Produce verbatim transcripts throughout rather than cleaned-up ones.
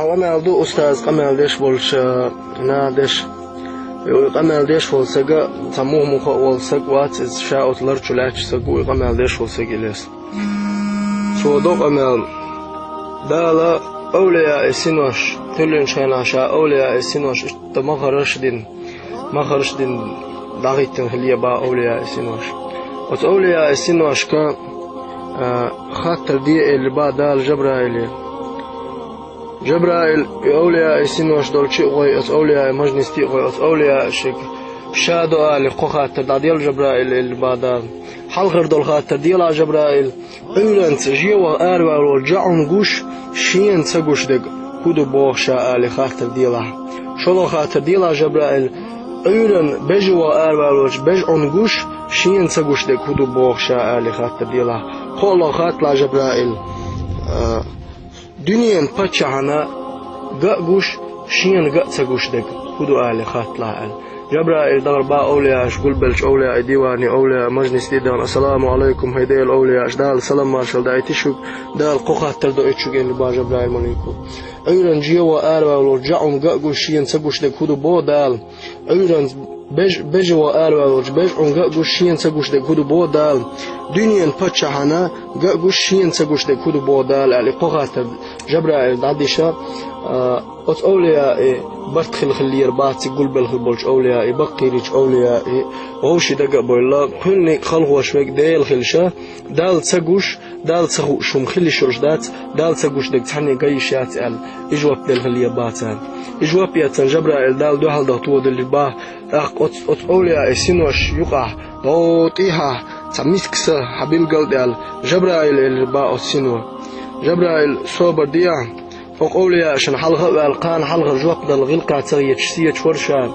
Къамел ду, устаз, къамел деш волча, на деш. И къамел деш вола саг, цхьа муха-муха а вола саг вац, иза ша оцу лар чу лаьтташ саг ву, и къамел деш вола саг Илес. Цо до къамел. Дала овлияъ синош, кхоьллинчу хенахь ша овлияъ синош иштта махарш а дина, махарш а дина дӀахӀиттина хилла бах овлияъ синош. Оцу овлияъ синошка, а, хаттар де аьлла бах Дала Жабраиле. Жабраил, и овлияъ синош долчу а гӀой, оцу овлияъ мажлисте а гӀой, оцу овлияъ шига ша до алий, кхо хаттар дӀаделла Жабраил аьлла бах Дала. Хьалхара долу хаттар делахь Жабраил, Ӏуьйранца жима ваха араваьлла волчу жаӀун гуш, шена ца гуш дерг хӀун ду боху ша алий хаттар делахь. ШолгӀа хаттар делахь Жабраил, Ӏуьйранна бежа ваха араваьлла волчу бежаӀун гуш, шена ца гуш дерг хӀун ду боху ша алий хаттар делахь. КхоалгӀа хаттар делахь Жабраил, а, дуьненан паччахьна ган а гуш, шена ган а ца гуш дерг хӀун ду алий хаттар делахь аьлла. Жабраил дахара бах овлияаш гулбеллачу овлияийн диване, овлияийн мажлисте а дахана, ассаламу Ӏалайкум, хӀай Делан овлияаш, Дала салам-маршалла даийти шуьга, Дала кхо хаттар доуьйту шуьга аьлла бах Жабраил малико. Ӏуьйранна жима ваха араваьлла волчу жаӀун ган а гуш, шена ца гуш дерг хӀун ду боху Дала. Ӏуьйранна беж-, бежа ваха араваьлла волчу бежаӀун ган а гуш, шена ца гуш дерг хӀун ду боху Дала. Дуьненан паччахьна ган а гуш, шена ца гуш дерг хӀун ду боху Дала аьлла, и кхо хаттар Жабраил дӀадиша, а, оцу овлияийн барт хилла хиллера бах цига гулбелла хилла болчу овлияийн, баккхийчу овлияийн вовшийн дага а бевлла, кхуьнниг а халхош верг Дела хилча, Далла ца гуш, Далла ца хууш хӀума хила йиш йолуш дац, Далла ца гуш дерг цхьанне ган йиш яц аьлла, и жоп делла хиллера бах царна. И жоп эцна Жабраил Далла дуьхьал даха тоделира бах, тӀаккха оцу, оцу овлияийн синош юкъахь, дӀо тӀехьа цхьа миска са хьан билгал а даьлла, Жабраил аьллера бах оцу сино. Жабраил, собар де ахь, оцу овлияашна хьалха а ваьлла, кхана хьалхара жоп дала гӀиллакхах ца хеташ сехаш вара ша.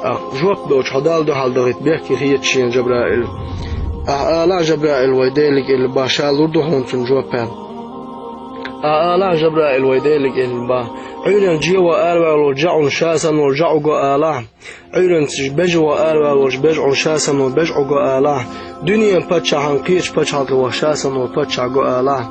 Ахь жоп доцуш хьо Далла дуьхьал дахийта бехке хеташ шена Жабраил. Ахь алахь Жабраил вай Делига аьлла бах, ша лур ду хьуна цунна жоп аьлла. Ахь алахь Жабраил вай Делига аьлла бах, Ӏуьйранна жима ваха араваьлла волчу жаӀун ша санна волу жаӀу го алахь. Ӏуьйранца бежа ваха араваьлла волчу бежаӀун ша санна волу бежаӀу го алахь. Дуьненан паччахьан кхечу пачхьалкхе ваха ша санна волу паччахь го алахь.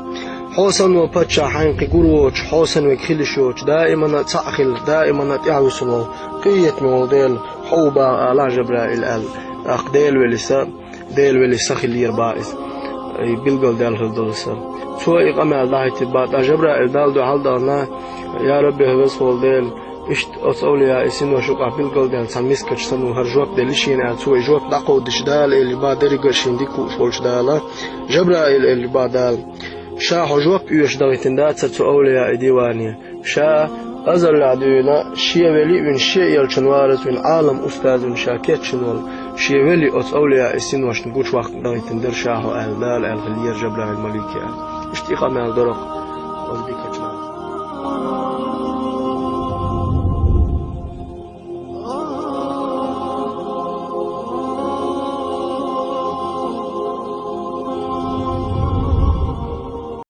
Хьо санна волу паччахь хьайна кхин гур воцуш, хьо санна верг хила йиш йоцуш, даимана а цхьаъ хилла, даимана а тӀаьхьависина волу, къинхетаме волу Дела хьо ву бах алахь Жабраил аьлла. ТӀаккха Дела велиса, Дела велиса хиллера бах иза. И билгалдаьлла хилла долу са. Цо и къамел дӀахӀиттира бах, тӀаккха Жабраил Далла дуьхьал а дахана, я Рабби, хьо веза волу Дела, иштта оцу овлияийн синош юкъахь билгалдаьлла цхьана мискачу санна ву, хӀара жоп делла шена аьлла, цо и жоп дӀакховдийча Дала аьлла бах, деррига а шена дика хууш волчу Дала, Жабраил аьлла бах Дала. Ша хьо жоп оьшуш дахийтина дацара цу овлияийн диване. Ша азаллехь дуьйна, шен вели а вина, шен элчан варас а вина, Ӏалам устаз а вина, ша кечйина волу шен вели оцу овлияийн синошна гучуваккха дахийтина дара ша хьо аьлла, Дала аьлла хиллера Жабраил малике аьлла. Иштта и къамел дара-кх оцу дикачу наха.